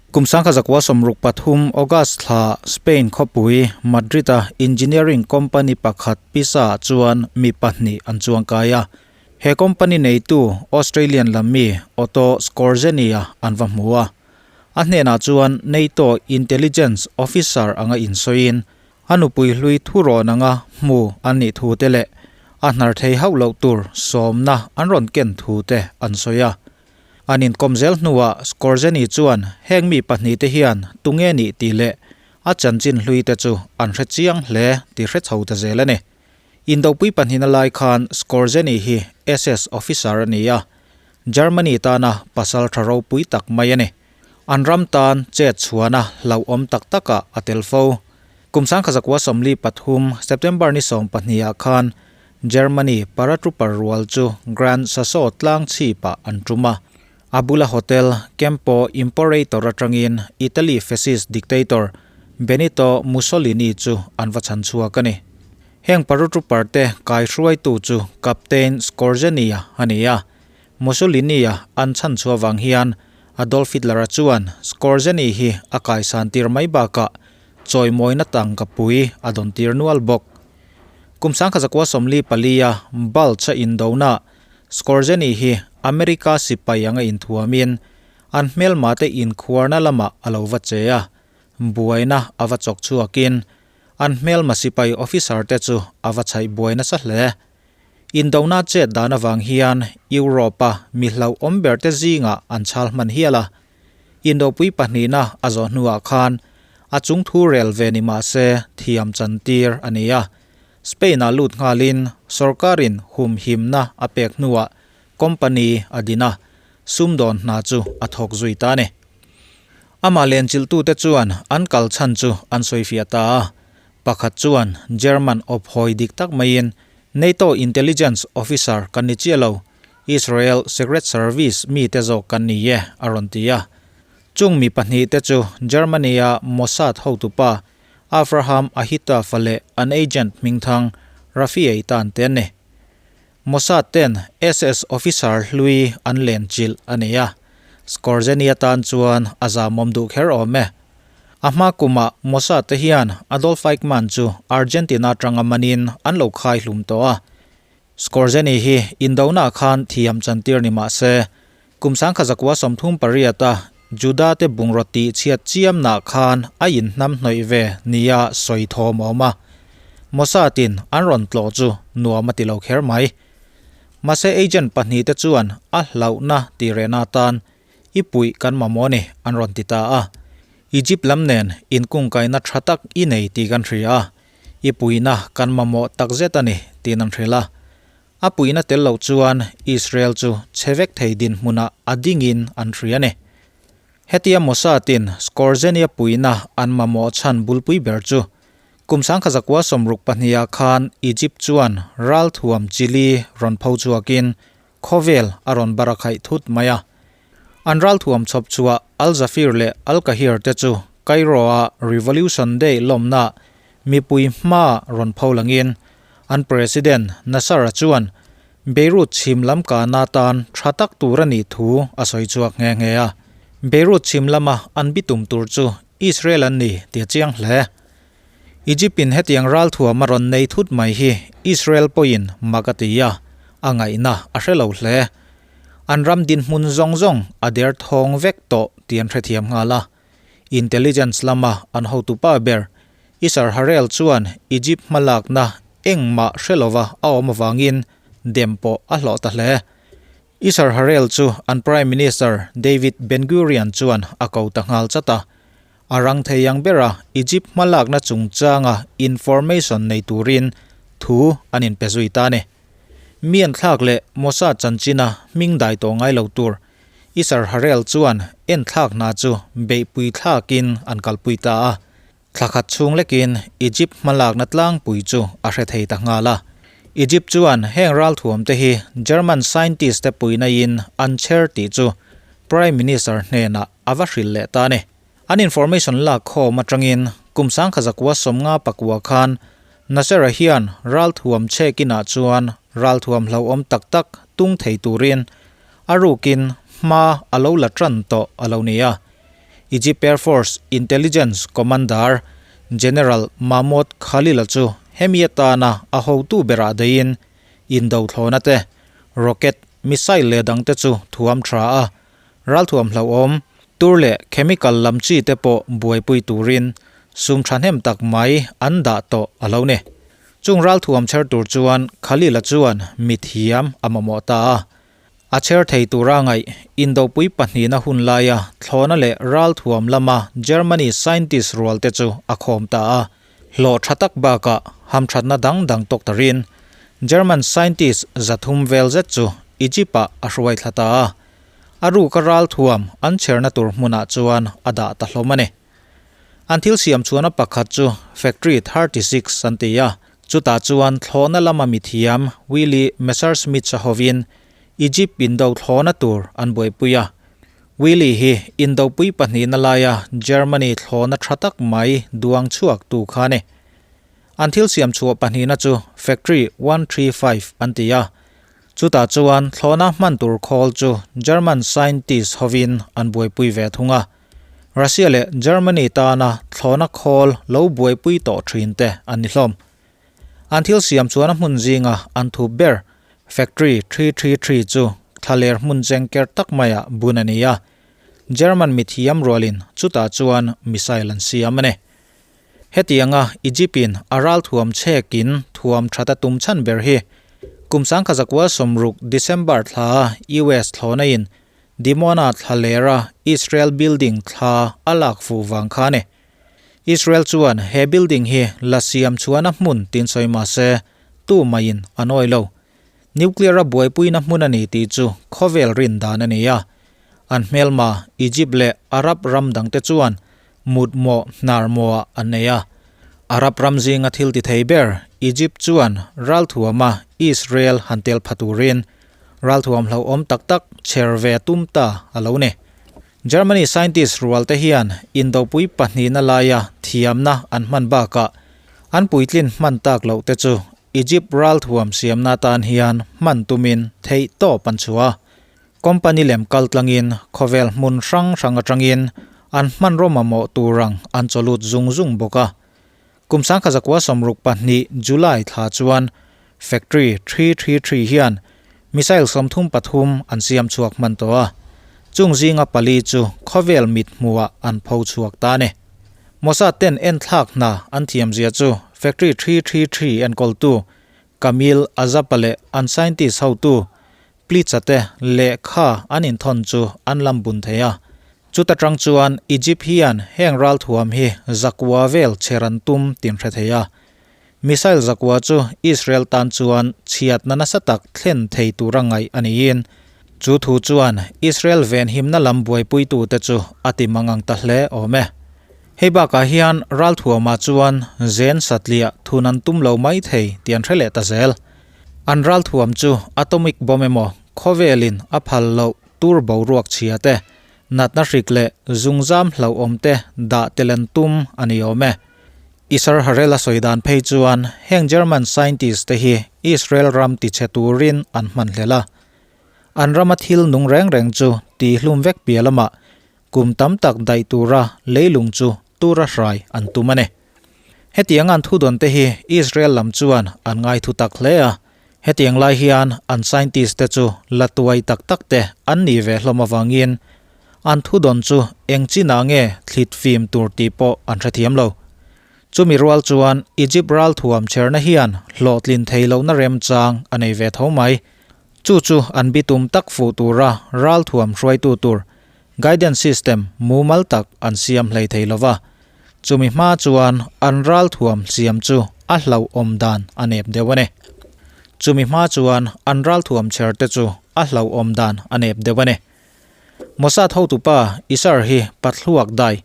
Kum 1963 August thla Spain khawpui Madrid-a engineering company pakhat pisa-ah chuan mi pahnih an chuangkai a. He company neitu Australian lam mi Otto Skorzeny-a an va hmu a. A hnenah chuan NATO intelligence officer anga insawiin a nupui hlui thurawn anga hmu an nih thu te leh a hnar thei hauh loh tur sawmna an rawn ken thu te an sawi a. An inkawm zel hnuah Skorzeny chuan heng mi pahnihte hian tunge nih tih leh a chanchin hluite chu an hre chiang hle tih hre chho ta zel a ni. Indopui pahnihna lai khan Skorzeny hi SS officer a ni a, Germany tana pasal tha ropui tak mai a ni. An ram tan chet chhuana hlauhawm tak takah a tel fo. Kum 1943 September ni 12 ah khan Germany paratrooper rual chu Gran Sasso tlang chhipah an tum a. A bula hotel Campo Imporator atangin Italy fascist dictator Benito Mussolini chu an va chhan chhuak a ni. Heng paratrooper te kaihruaitu chu Captain Skorzeny-a a ni a. Mussolini-a an chhan chhuah vang hian Adolf Hitler-a chuan Skorzeny hi a kaisan tir mai bakah chawimawina tangka pui a dawn tir nual bawk. Kum 1944 a Bulge a indona Skorzeny hi America sipai anga inthuamin an hmelmate inkhuarna lamah a lo va che a, buaina a va chawk chhuakin an hmelma sipai officer te chu a va chhaih buai nasa hle. Indona chet dan avang hian Europe-a mi hlauhawm berte zingah an chhal hman hial a. Indopui pahnihna a zawh hnuah khan a chung thu rel ve ni mah se thiam chantir a ni a. Spain-ah lut nghalin sorkarin humhimna a pek hnuah company a din a, sumdawn hna chu a thawk zui ta a ni. Amah lenchilhtute chuan an kal chhan chu an sawifiah ta a. Pakhat chuan German awp hawi dik tak maiin NATO intelligence officer kan ni chiah lo, Israel Secret Service mite zawk kan ni e a rawn ti a. Chung mi pahnihte chu Germany-a Mossad hotupa Avraham Ahitaf-a leh an agent hmingthang Rafi Eitan te an ni. Mossad ten SS officer hlui an lenchilh a ni a, Skorzeny atan chuan a zamawm duh kher awm e. A hma kumah Mossad te hian Adolf Eichmann chu Argentina atanga manin an lo khai hlum tawh a. Skorzeny hi indona khan thiam chantir ni mah se, kum 1938 a Juda te bungraw tih chhiat chiamnah khan a inhnam hnawih ve nia sawi thawm a awm a. Mossad in an rawn tlawh chu nuam a ti lo kher mai. Mahse agent pahnihte chuan a hlauhna tih rehna atan I puih kan mamawh a ni, an rawn ti ta a. Egypt lam nen inkungkaihna tha tak i nei tih kan hria a, i puihna kan mamawh takzet a ni, tiin an hrilh a. A puihna tel loh chuan Israel chu chhe vek thei dinhmunah a dingin an hria a ni. Hetia Mossad-in Skorzeny-a puihna an mamawh chhan bulpui ber chu kum 1962 ah khan Egypt chuan ralthuam chili rawn pho chhuakin Khawvel a rawn bar a khaih thut mai a. An ralthuam chhawp chhuah Al Zafir leh Al Kahir te chu Cairo-a Revolution Day lawmna mipui hmaa rawn pho langin an President Nasser-a chuan Beirut chhim lam kahna atan tha tak tur a nih thu a sawi chhuak nghe nghe a. Beirut chhim lama an bitum tur chu Israel an ni tih a chiang hle. Egypt-in hetiang ralthuam a rawn nei thut mai hi Israel pawhin mak a ti a, a ngaihna a hre lo hle. An ram dinhmun zawng zawng a der thawng vek tawh tih an hrethiam nghal a. Intelligence lama an hotupa ber Isar Harel chuan Egypt hmalakna engmah hre lova a awm avangin dem pawh a hlawh ta hle. Isar Harel chu an Prime Minister David Ben-Gurion chuan a ko ta nghal chat a. A rang thei ang bera Egypt hmalakna chungchanga information nei turin thu an inpe zui ta a ni. Mi an thlak leh Mossad chanchina hming dai tawh ngai lo tur Isar Harel chuan enthlak hna chu beihpui thlakin an kalpui ta a. Thla khat chhung lekin Egypt hmalakna tlangpui chu a hre thei ta nghal a. Egypt chuan heng ralthuam te hi German scientist te puihna-in an chher tih chu Prime Minister hnenah a va hrilh leh ta a ni. An information lak khawm atangin kum 1954 khan Nasser-a hian ralthuam chhekinah chuan ralthuam hlauhawm tak tak tung thei turin a rukin hma a lo la tan tawh a lo ni a. Egypt Air Force Intelligence Commander General Mahmoud Khalil-a chu hemi atana a hotu berah daihin indo thlawna te, rocket, missile leh dangte chu thuam tha a, ralthuam hlauhawm, tur leh chemical lam chi te pawh buaipui turin sum thahnem tak mai an dah tawh a lo ni. Chung ralthuam chher tur chuan Khalil-a chuan mithiam a mamawh ta a. A chher thei tura ngaih Indopui pahnihna hun laia thlawhna leh ralthuam lama Germany scientist rual te chu a khawm ta a. Hlawh tha tak bakah hamthatna dang dang tawk tarin German scientist 300 vel zet chu Egypt-ah a hruai thla ta a. A ruka ralthuam an chherna tur hmunah chuan a dah ta hlawm a ni. An thil siam chhuahna pakhat chu Factory 36 an ti a, chutah chuan thlawhna lama mithiam Willy Messerschmitt-a hovin Egypt indo thlawhna tur an buaipui a. Willy hi indopui pahnihna laia Germany thlawhna tha tak mai duang chhuak tu kha a ni. An thil siam chhuah pahnihna chu Factory 135 an ti a, chutah chuan thlawhna hman tur khawl chu German scientist hovin an buaipui ve thung a. Russia leh Germany tana thlawhna khawl lo buaipui tawh thin te an ni hlawm. An thil siam chuan a hmun zinga an thup ber Factory 333 chu thlaler hmun chengker tak maiah bun a ni a, German mithiam rualin chutah chuan missile an siam a ni. Hetianga Egypt-in a ralthuam chhekin thuam that a tum chhan ber hi kum 1960 December thla US thlawhna in Dimona thlalera Israel building thla a lak fuh vang kha a ni. Israel chuan he building hi la siam chhuan a hmun tin sawi mah se, tu maiin an awih lo. Nuclear a buaipuina hmun a ni tih chu khawvel rin dan a ni a. An hmelma Egypt leh Arab ram dangte chuan mut mawh hnar mawhah an nei a. Arab ram zinga thil ti thei ber Egypt chuan ralthuama Israel han tel pha turin Ralthuam hlauhawm tak tak chher ve tum ta a lo ni. Germany scientist rual te hian indopui pahnihna laia thiamna an hman bakah an puitlin hman tak loh te chu Egypt ralthuam siamna atan hian hman tumin theih tawp an chhuah a. Company lem kal tlangin khawvel hmun hrang hrang atangin an hmanraw mamawh tur ang an chawlut zung zung bawk a. Kum 1962 July thla chuan Factory 333 hian missile 33 an siam chhuak hman tawh a, chung zinga pali chu khawvel mit hmuhah an pho chhuak ta a ni. Mossad ten enthlak hna an thiamzia chu Factory 333 enkawltu Kamil Azapa leh an scientist hotu Plitz-a te lehkha an inthawn chu an lam bun thei a. Chuta tang chuan Egypt hian heng ralthuam hi zakua vel chher an tum tin hre thei a. Missile zakua chu Israel tan chuan chhiatna nasa tak thlen thei tura ngaih a niin, chu thu chuan Israel venhimna lam buaipuitute chu a ti mangang ta hle awm e. Hei bakah hian ralthuamah chuan zen satliah thun an tum lo mai thei tih an hre leh ta zel. An ralthuam chu atomic bomb emaw khawvelin a phal loh tur boruak chhia te, natna hrik leh zungzam hlauhawm te dah tel an tum a ni awm e. Isar Harel a sawi dan phei chuan heng German scientist te hi Israel ram tichhe turin an hman hlel a. An rama thil nung reng reng chu tihlum vek piah lamah kum tam tak daih tura leilung chu tura hrai an tum a ni. Hetiang an thudawn te hi Israel lam chuan an ngai thu tak hle a, hetiang lai hian an scientist te chu la tuai tak tak te an nih ve hlawm avangin an thudawn chu eng chinah nge thlit fim tur tih pawh an hrethiam lo. Chumi rual chuan Egypt ralthuam chherna hian hlawhtlin thei lohna remchang a nei ve tho mai. Chu chu an bitum tak fuh tura ralthuam hruaitu tur Guidance system mumal tak an siam hlei thei lova, chumi hma chuan an ralthuam siam chu a hlauhawm dan a nep deuh a ni. Chumi hma chuan an ralthuam chher te chu a hlauhawm dan a nep deuh a ni. Mossad hotupa Isar hi pathluak dai,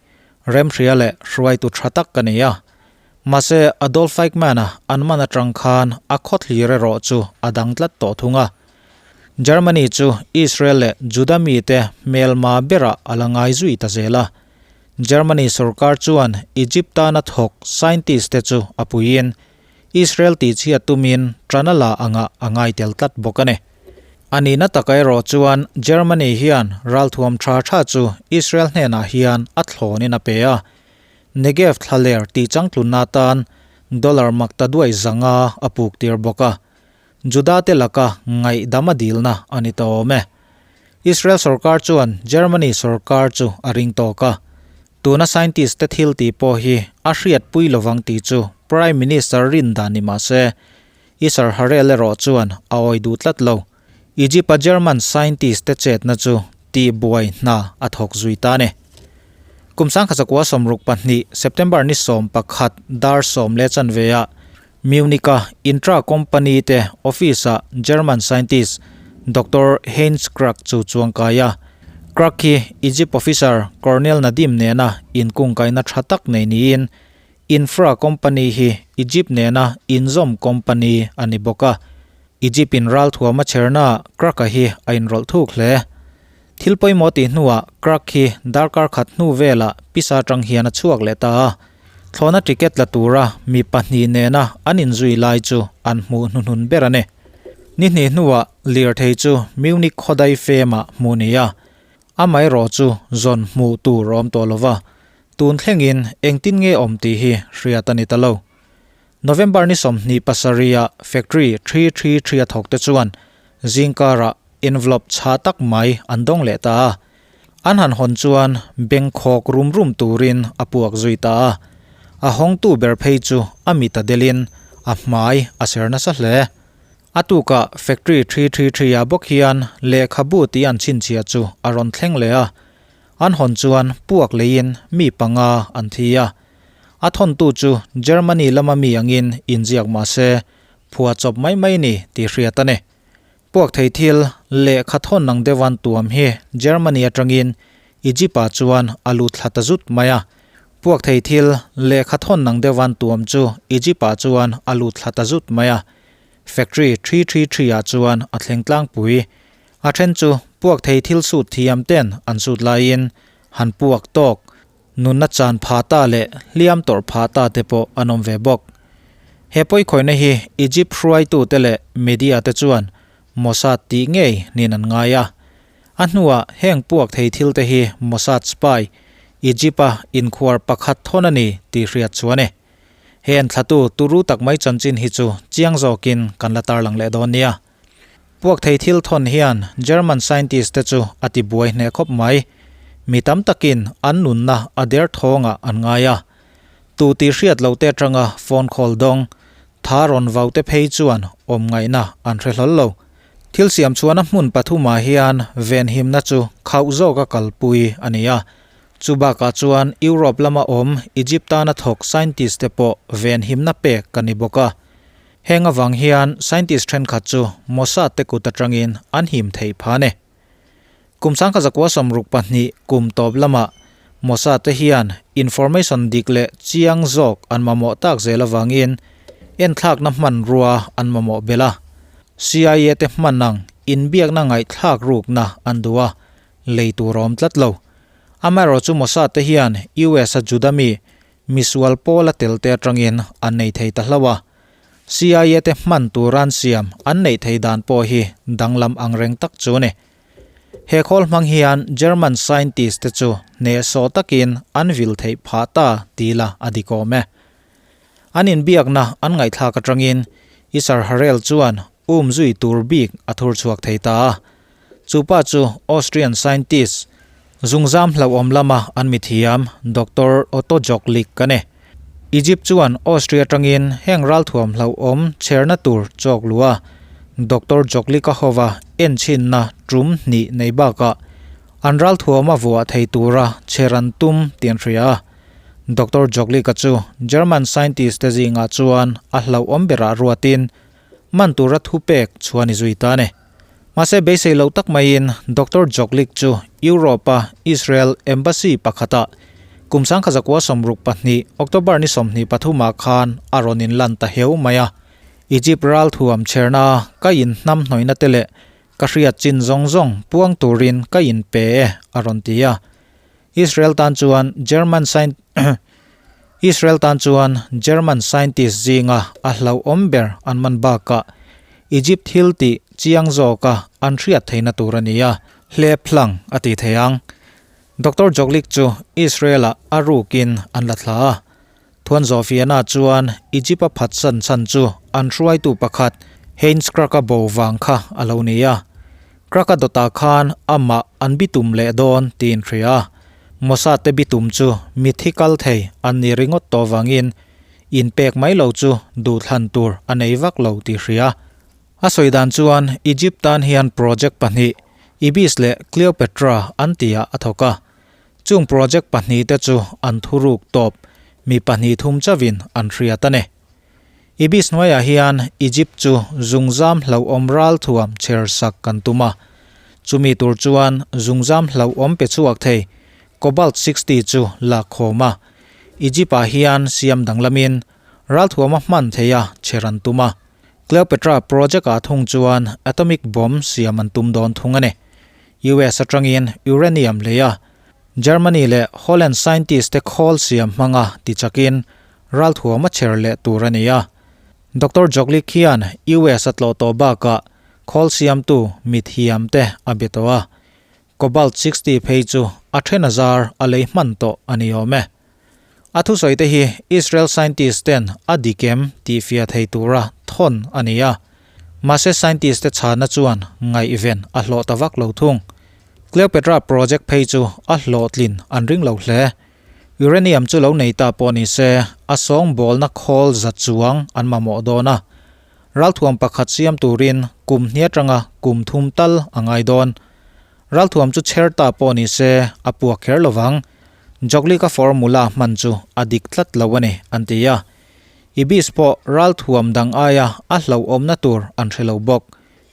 remhria leh hruaitu tha tak a ni a. Mahse Adolf Eichmann-a an man atang khan a khawthlir erawh chu a dang tlat tawh thung a. Germany chu Israel leh Juda mite hmelma berah a la ngai zui ta zel a. Germany sorkar chuan Egypt tana thawk scientist te chu a puiin Israel tihchhiat tumin ṭan a la angah a ngai tel tlat bawk a ni. A nihna taka erawh chuan Germany hian ralthuam tha tha chu Israel hnenah hian a thlawnin a pe a. Negev thlaler tih changtlunna atan dollar makta duai 500 a puk tir bawk a. Juda te laka ngaihdam a dilna a ni ta awm e. Israel sorkar chuan Germany sorkar chu a ring tawk a. Tuna scientist te thil tih pawh hi a hriatpui lovang tih chu Prime Minister rin dan ni mah se, Isar Harel erawh chuan a awi duh tlat lo. Egypt a German scientist te chetna chu tihbuai hna a thawk zui ta a ni. Kum 1962 September ni 11 dar 10:15 ah Munich a Intra company te office ah German scientist Doctor Heinz Krag chu chuangkai a. Krag hi Egypt officer Colonel Nadim nena inkungkaina tha tak nei niin Infra company hi Egypt nena inzawm company a ni bawk a. Egypt in ralthuam a chhernaah Krag-a hi a inrawlh thuk hle. Thil pawimawh tih hnuah Krag hi darkar khat hnu velah pisa atang hian a chhuak leh ta a. Thlawhna ticket la tura mi pahnih nena an inzui lai chu an hmuh hnuhnun ber a ni. Ni hnih hnuah lirthei chu Munich khawdai fem-ah hmuh ni a. Amaherawh chu zawn hmuh tur a awm tawh lova, Tun thlengin engtin nge awm tih hi hriat a ni ta lo. November ni 27 ah factory 333 a thawk te chuan zingkarah envelope chhah tak mai an dawng leh ta a. An han hawn chuan beng khawk rum rum turin a puak zui ta a. A hawngtu ber phei chu a mit a delin a hmai a ser nasa hle. A tukah factory 333 ah bawk hian lehkhabu tih an chhinchhiah chu a rawn thleng leh a. An hawn chuan puak leiin mi panga an thi a. A thawntu chu Germany lama mi angin inziak mah se, phua chawp mai mai ni tih hriat a ni. Puak thei thil lehkha thawn ang deuhan tuam hi Germany atangin Egypt-ah chuan a lut thla ta zut mai a. Puak thei thil lehkha thawn ang deuhan tuam chu Egypt-ah chuan a lut thla ta zut mai a. Factory 333 ah chuan a thleng tlangpui. A then chu puak thei thil sut thiam ten an sut laiin han puak tawk, nunna chan pha ta leh hliam tawrh pha ta te pawh an awm ve bawk. He pawikhawihna hi Egypt hruaitute leh media te chuan Mossad tih ngei niin an ngai a. A hnuah heng puak thei thil te hi Mossad spy, Egypt-a inkhuar pakhat thawn a ni tih hriat chu a ni. He an thlatu turu tak mai chanchin hi chu chiang zawkin kan la tarlang leh dawn nia. Puak thei thil thawn hian German scientist te chu a ti buai hneh khawp mai. Mi tam takin an nunna a der thawngah an ngai a. Tu tih hriat loh te atanga phone call dawng, tha rawn vau te phei chuan awm ngaihna an hre hlawl lo. Thil siam chhuahna hmun pathumah hian venhimna chu khauh zawka kalpui a ni a. Chu bakah chuan Europe lama awm Egypt tana thawk scientist te pawh venhimna pek a ni bawk a. Heng avang hian scientist thenkhat chu Mossad te kut atangin an him theih phah a ni. Kum 1962 kum tawp lamah Mossad te hian information dik leh chiang zawk an mamawh tak zel avangin enthlakna hmanrua an mamawh belh a. CIA te hman ang inbiakna ngaihthlak rukna an duh a, lei tur a awm tlat lo. Amaherawhchu Mossad te hian US a Juda mi Misual pawl a tel te atangin an nei thei ta hlauh a, CIA te hman tur an siam an neih thei dan pawh hi danglam ang reng tak chu a ni. He khawl hmang hian German scientist te chu hnehsawh takin an vil theih phah ta ti la a dik awm e. An inbiakna an ngaihthlak atangin Isar Harel chuan um zui tur bik a thur chhuak thei ta a, Chu pa chu Austrian scientist, zungzam hlauhawm lama an mithiam Doctor Otto Joklik a ni. Egypt chuan Austria atangin heng ralthuam hlauhawm chherna tur chawk luh a, Doctor Joklik-a hova enchhinna tum hnih nei bakah an ralthuama vuah thei tura chher an tum tih an hria a. Doctor Joklik-a chu German scientist te zingah chuan a hlauhawm berah ruatin man tura thupek chuan i zui ta a ni. Mahse beisei loh tak maiin Doctor Joklik chu Europe-a Israel Embassy pakhatah kum 1962 October ni 23 ah khan a rawn inlan ta heu mai a. Egypt ralthuam chherna ka inhnam hnawihna te leh ka hriat chin zawng zawng puang turin ka inpe e a rawn ti a. Israel tan chuan German Israel tan chuan German scientist zinga a hlauhawm ber an man bakah Egypt thil tih chiang zawka an hriat theihna tur a ni a, hlep hlang a ti thei ang. Doctor Joklik chu Israel-ah a rukin an la thla a. Thuan Zawhfiana chuan Egypt-a phatsan chhan chu an hruaitu pakhat Heinz Kraka bo vang kha a lo ni a. Kraka dawtah khan amah an bitum leh dawn tiin hria a. Mossad te bitum chu mitthi kal thei an ni ringawt tawh vangin inpek mai lo chu duhthlan tur a nei vak lo tih hria. A sawi dan chuan Egypt tan hian project pahnih, Ibis leh Cleopatra an tihah a thawk a. Chung project pahnihte chu an thuruk tawp mi pahnih thum chauhin an hriat a ni. Ibis hnuaiah hian Egypt chu zungzam hlauhawm ralthuam chher sak kan tum a. Chumi tur chuan zungzam hlauhawm pe chhuak thei Cobalt 60 chu lak khawm a. Egypt-ah hian siam danglamin ralthuama hman theia chher an tum a. Cleopatra project-ah thung chuan atomic bomb siam an tum dawn thung a ni. US atangin uranium lei a, Germany leh Holland scientist te khawl siam hmanga tichakin ralthuam a chher leh tur a ni a. Doctor Joklik hian US a tlawh tawh bakah khawl siamtu mithiam te a be tawh a, Cobalt 60 phei chu a then a zar a lei hman tawh a ni awm e. A thusawi te hi Israel scientist ten a dik em tih fiah thei tura thawn a ni a, mahse scientist te chhana chuan ngaihven a hlawh ta vak lo thung. Cleopatra project phei chu a hlawhtlin an ring lo hle. Uranium chu lo nei ta pawh ni se a sawngbawlna khawl za chuang an mamawh dawn a. Ralthuam pakhat siam turin kum hnih atanga kum thum tal a ngai dawn. Ralthuam chu chher ta pawh ni se a puak kher lo vang. Joglika formula hman chu a dik tlat lo a ni, an ti a. Ibis pawh ralthuam dang aia a hlauhawmna tur an hre lo bawk.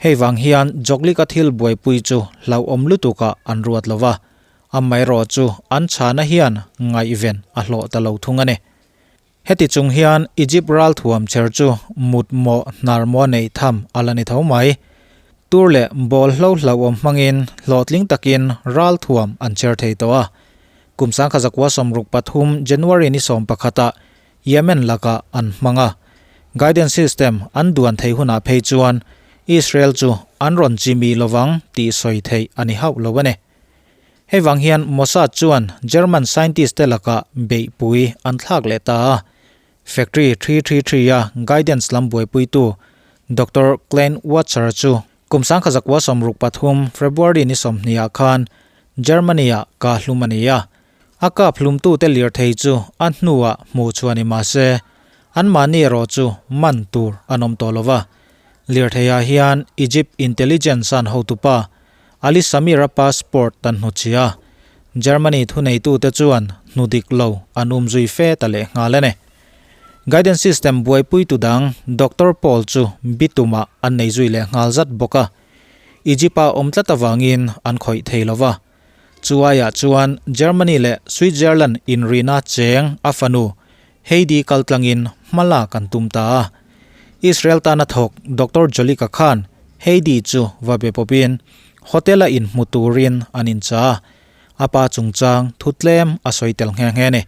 Hei vang hian Joglika thil buaipui chu hlauhawm lutukah an ruat lo va, amaherawh chu an chhana hian ngaihven a hlawh ta lo thung a ni. Heti chung hian Egypt ralthuam cher chu mut mawh hnar maw neih tham a la ni tho mai. Tur leh ball hlo hlauhawm hmangin hlawhtling takin ralthuam an cher thei tawh a. Kum 1963 January ni 11 ah Yemen lakah an hmang a. Guidance system an duan thei hunah phei chuan Israel chu an rawn chimi lovang tih sawi theih a ni hauh lo a ni. Hei vang hian Mossad chuan German scientist te lakah beihpui an thlak leh ta a. Factory 333 a guidance lam buaipuitu Doctor Klein Watcher chu kum 1963 February ni 20 ah khan Germany ah kah hlum a ni a. A kap hlumtute lirthei chu a hnuah hmuh chhuah ni mah se, anmahni erawh chu man tur an awm tawh lo va. Lirtheiah hian Egypt intelligence an hotupa Ali Samir-a passport tan hnuchhia a, Germany thuneitute chuan hnu dik lo an um zui fe ta leh nghal a ni. Guidance system buaipuitu dang Doctor Paul chu bitumah an nei zui leh nghal zat bawk a, Egypt-a awm tlat avangin an khawih thei lo va. Chu aiah chuan Germany leh Switzerland inrina cheng a fanu Heidi kaltlangin hma lak an tum ta a. Israel tana thawk Doctor Jolika khan Heidi chu va be pawpin hotel-a inhmu turin an incha a, a pa chungchang thu tlem a sawi tel nghe nghe a ni.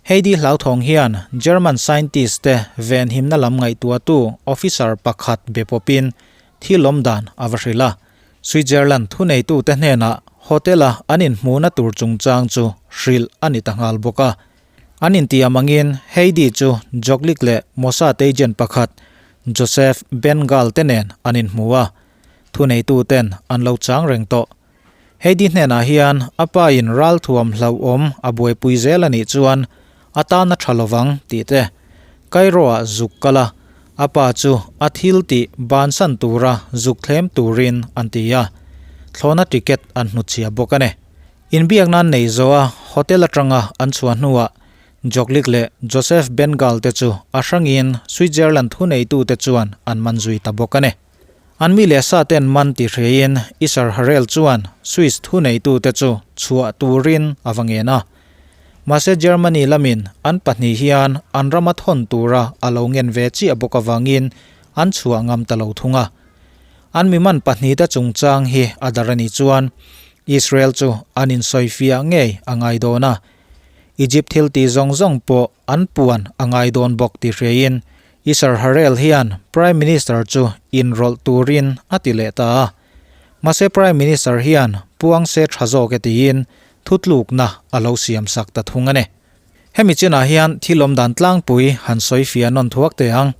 Heidi hlauthawng hian German scientist te venhimna lam ngaihtuahtu officer pakhat be pawpin thil awm dan a va hrilh a. Switzerland thuneitute hnenah hotel-a an inhmuhna tur chungchang chu hrilh a ni ta nghal bawk a. An intiam angin Heidi chu Joklik leh Mossad agent pakhat Joseph Ben-Gal te nen an inhmu a, thuneituten an lo chang reng tawh. Heidi hnenah hian a pa in ralthuam hlauhawm a buaipui zel a nih chuan a tan a tha lovang tih te, Cairo-ah zuk kal a, a pa chu a thil tih bansan tura zuk thlem turin an ti a, thlawhna ticket an hnutchhiah bawk a ni. Inbiak nan nei zo a hotel atanga an chhuah hnuah Joklik leh Joseph Bengal te chu a hrangin Switzerland thuneitute chuan an man zui ta bawk a ni. An mi leh sa ten man ti hriaiin Isar Harel chuan Swiss thuneitute chu chhuah turin a va ngen a. Mahse Germany lamin an pahnih hian an rama thawn tura a lo ngen ve chiah bawk avangin an chhuah ngam ta lo thung a. An mi man pahnihte chungchang hi a dar a nih chuan Israel chu an insawifiah ngei a ngai dawn a, Egypt thil tih zawng zawng pawh an puan a ngai dawn bawk tih hriaiin Isar Harel hian Prime Minister chu inrawlh turin a ti leh ta a. Mahse Prime Minister hian puang se tha zawk e tiin thutlukna a lo siam sak ta thung a ni. Hemi chinah hian thil awm dan tlangpui han sawi fiah nawn thuak teh ang.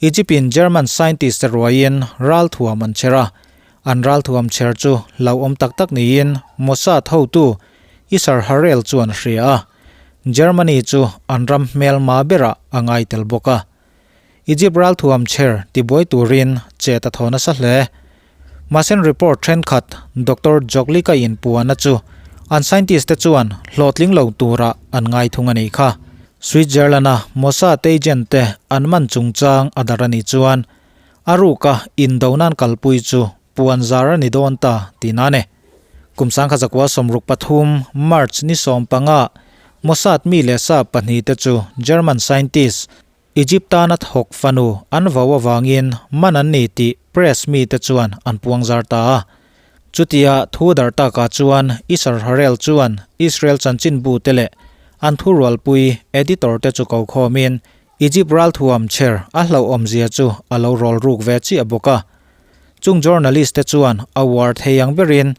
Egypt in German scientist te ruaiin ralthuam an chher a, an ralthuam chher chu hlauhawm tak tak niin Mossad hotu Isar Harel chuan a hria a, Germany chu an ram hmelma berah a ngai tel bawk a. Egypt ralthuam chher tibuai turin chet a thaw nasa hle. Mahsen report thenkhat Doctor Joglika inpuana chu an scientist te chuan hlawhtling lo turah an ngai thung a nih kha. Switzerland-a Mossad agent te an man chungchang a dar a nih chuan a ruka indonan kalpui chu puan zar a ni dawn ta tihna a ni. Kum 1963 March ni 15 Mossad mi leh sa pahnihte chu German scientist Egypt tana thawk fanu an vau avangin man an ni tih press mite chuan an puang zar ta a. Chutia thu darh takah chuan Isar Harel chuan Israel chanchinbu te leh an thurualpui editor te chu ko khawmin Egypt ralthuam chher a hlauhawmzia chu a lo rawl ruk ve chiah bawk a. Chung journalist te chuan a uar thei ang berin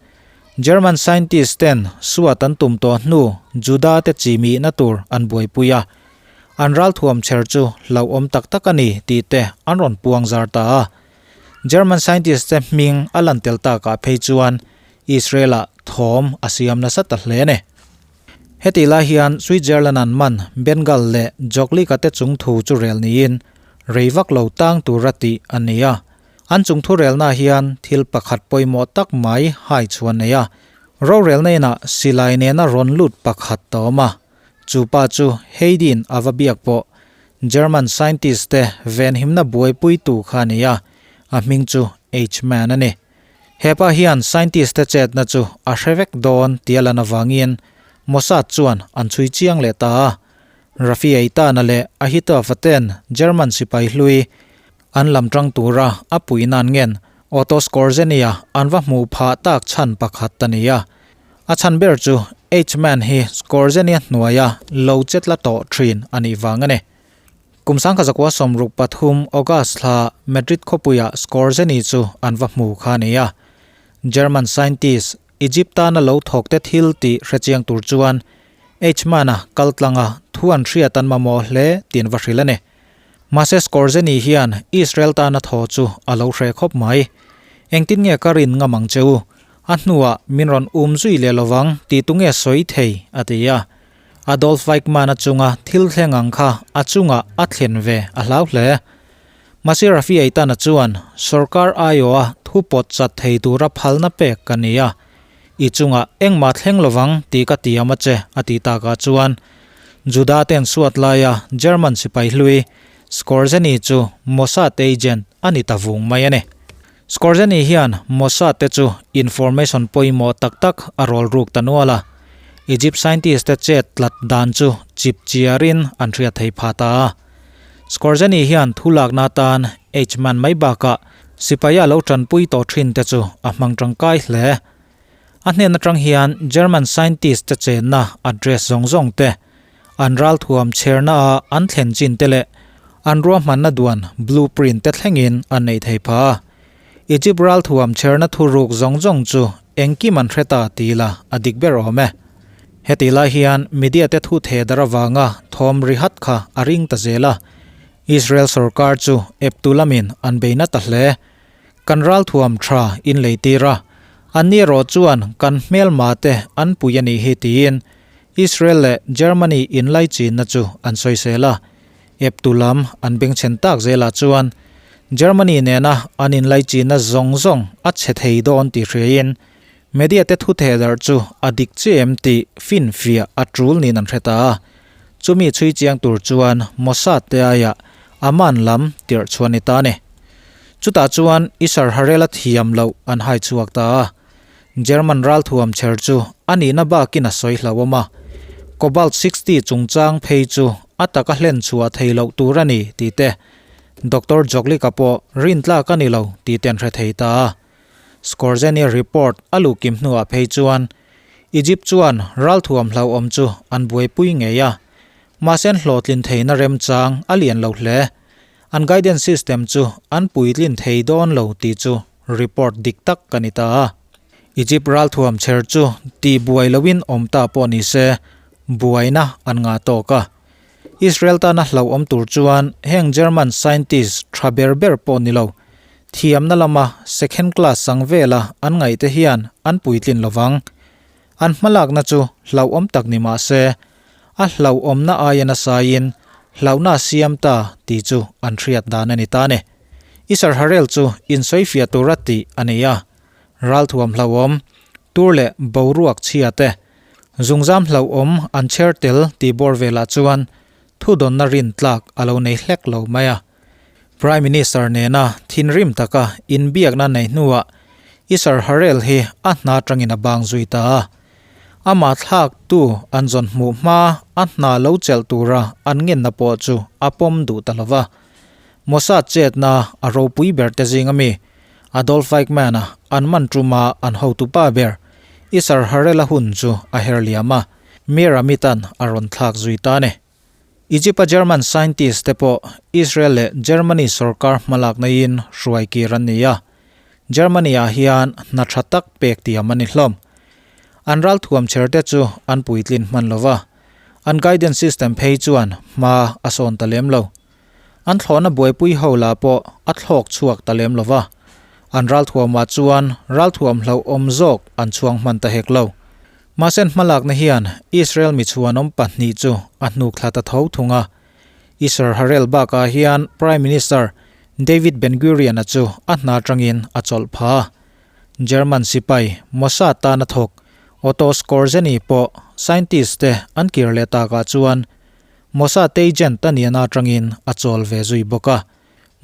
German scientist ten suat an tum tawh hnu Juda te chi mihna tur an buaipui a. An ralthuam chher chu hlauhawm tak tak a ni tih te an rawn puang zar ta a. German scientist te hming a lan tel takah phei chuan Israel-ah thawm a siam nasa ta hle a ni. Hetih lai hian Switzerland an man Bengal leh Joglika te chung thu chu rel niin rei vak lo tang tura tih a ni a. An chung thu relna hian thil pakhat pawimawh tak mai hai chhuan nei a. Rorelna inah silai nena rawn lut pakhat a awm a. Chu pa chu Heidin a va biak pawh German scientist te venhimna buaipuitu kha a ni a, a hming chu Eichmann a ni. He pa hian scientist te chetna chu a hre vek dawn tih a lan avangin Mossad chuan an chhui chiang leh ta a. Rafi Eitana leh Ahitopha ten German sipai hlui an lam tang tura a pui nan ngen Otto Skorzeny-a an va hmuh phah tak chhan pakhat a ni a. A chhan ber chu Eichmann hi Skorzeny-a hnuaia lo chetla tawh thin a nih vang a ni. Kum 1963 August thla Madrid khawpuiah Skorzeny chu an va hmu kha a ni a. German scientist, Egypt tana lo thawkte thil tih hrechiang tur chuan Eichmann-a kaltlanga thu an hriat an mamawh hle tih an va hrilh a ni. Mahse Skorzeny hian Israel tana thaw chu a lo hre khawp mai. Engtin nge ka rin ngam ang che u? A hnuah min rawn um zui leh lovang tih tunge sawi thei? a ti a. Adolf Eichmann-a chunga thil thleng ang kha a chungah a thlen ve a hlau hle. Mahse Rafi Eitan-a chuan sorkar aiawha thu pawt chat thei tura phalna pek ka ni a, I chungah engmah thleng lovang tih ka tiam a che a tih takah chuan Juda ten suat laia German sipai hlui Skorzeny chu Mossad agent a ni ta vung mai a ni. Skorzeny hian Mossad te chu information pawimawh tak tak a rawl ruk ta nual a, Egypt scientist te chet tlat dan chu chip chiarin an hriat thei pha ta a. Skorzeny hian thu lakna atan Eichmann mai bakah sipaia lo tanpui tawh thin te chu a hmang tangkai hle. A hnen atang hian German scientist te chenna address zawng zawng te, an ralthuam chherna a an thlen chin te leh an ruahmanna duan blueprint te thlengin an neih thei pha a. Egypt ralthuam chherna thuruk zawng zawng chu engkim an hre ta ti ila a dik ber awm e. Heti lai hian media te thu theh dar avanga thawm ri hat kha a ring ta zel a. Israel sorkar chu eptu lamin an bei na ta hle. Kan ralthuam tha in lei tir a, anni erawh chuan kan hmelma te an pui a nih hi tiin Israel leh Germany inlaichinna chu an sawisel a. Eptu lam an bengchhen tak zelah chuan Germany nena an inlaichinna zawng zawng a chhe thei dawn tih hriain media te thu theh darh chu a dik chiah em tih finfiah a tul niin an hre ta a. Chumi chhui chiang tur chuan Mossad te aiah Amman lam tirh chhuan ni ta a ni. Chutah chuan Isar Harel a thiam loh an hai chhuak ta a. German ralthuam chher chu a nihna bakin a sawi hlauhawm a, Cobalt 60 chungchang phei chu a taka hlen chhuah thei loh tur a ni tih te, Doctor Joglika pawh rintlak a ni lo tih te an hre thei ta a. Skorzeny report a luh kim hnuah phei chuan Egypt chuan ralthuam hlauhawm chu an buaipui ngei a, mahse an hlawhtlin theihna remchang a lian lo hle. An guidance system chu an puitlin thei dawn lo tih chu report dik tak a ni ta a. Egypt ralthuam chher chu tih buai loin awm ta pawh ni se, buaina an ngah tawk a. Israel tana hlauhawm tur chuan heng German scientist tha ber ber pawh ni lo, thiamna lama second class sang vela an ngaihte hian an puitlin lovang. An hmalakna chu hlauhawm tak ni mah se, a hlauhawmna aia nasaiin hlauhna a siam ta tih chu an hriat dan a ni ta a ni. Isar Harel chu insawifiah tura tih a ni a, ralthuam hlauhawm, tur leh boruak chhia te, zungzam hlauhawm an chher tel tih bawr velah chuan thudawnna rin tlak a lo nei hlek lo mai a. Prime Minister nena thinrim taka inbiakna nei hnuah Isar Harel hi a hna atangin a bang zui ta a. Amah thlaktu an zawn hmuh hma a hna lo chelh tura an ngenna pawh chu a pawm duh ta lova. Mossad chetna a ropui ber te zing ami Adolf Eichmann-a an man tuma an hotupa ber Isar Harel-a hun chu a her liam a, Mir Amit-a'n a rawn thlak zui ta a ni. Egypt-a German scientist te pawh Israel leh Germany sorkar hmalakna-in hruai kir an ni a, Germany-ah hian hna tha tak pek tiam a ni hlawm. An ralthuam chher te chu an puitlin hman lo va, an guidance system phei chuan hma a sawn ta lem lo. An thlawhna buaipui ho lah pawh a thlawk chhuak ta lem lo va, an ralthuamah chuan ralthuam hlauhawm zawk an chhuang hman ta hek lo. Mahse hmalakna hian Israel mi chhuanawm pahnih chu a hnuk thla ta tho thung a. Isar Harel bakah hian Prime Minister David Ben-Gurion-a chu a hna atangin a chawlh pha a. German sipai Mossad tana thawk Otto Skorzeny pawh scientist te an kir leh takah chuan Mossad agent a nihna atangin a chawl ve zui bawk a.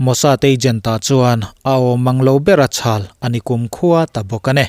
Mossad agent-ah chuan a awm ang lo ber a chhal a ni kumkhua ta bawk a ni.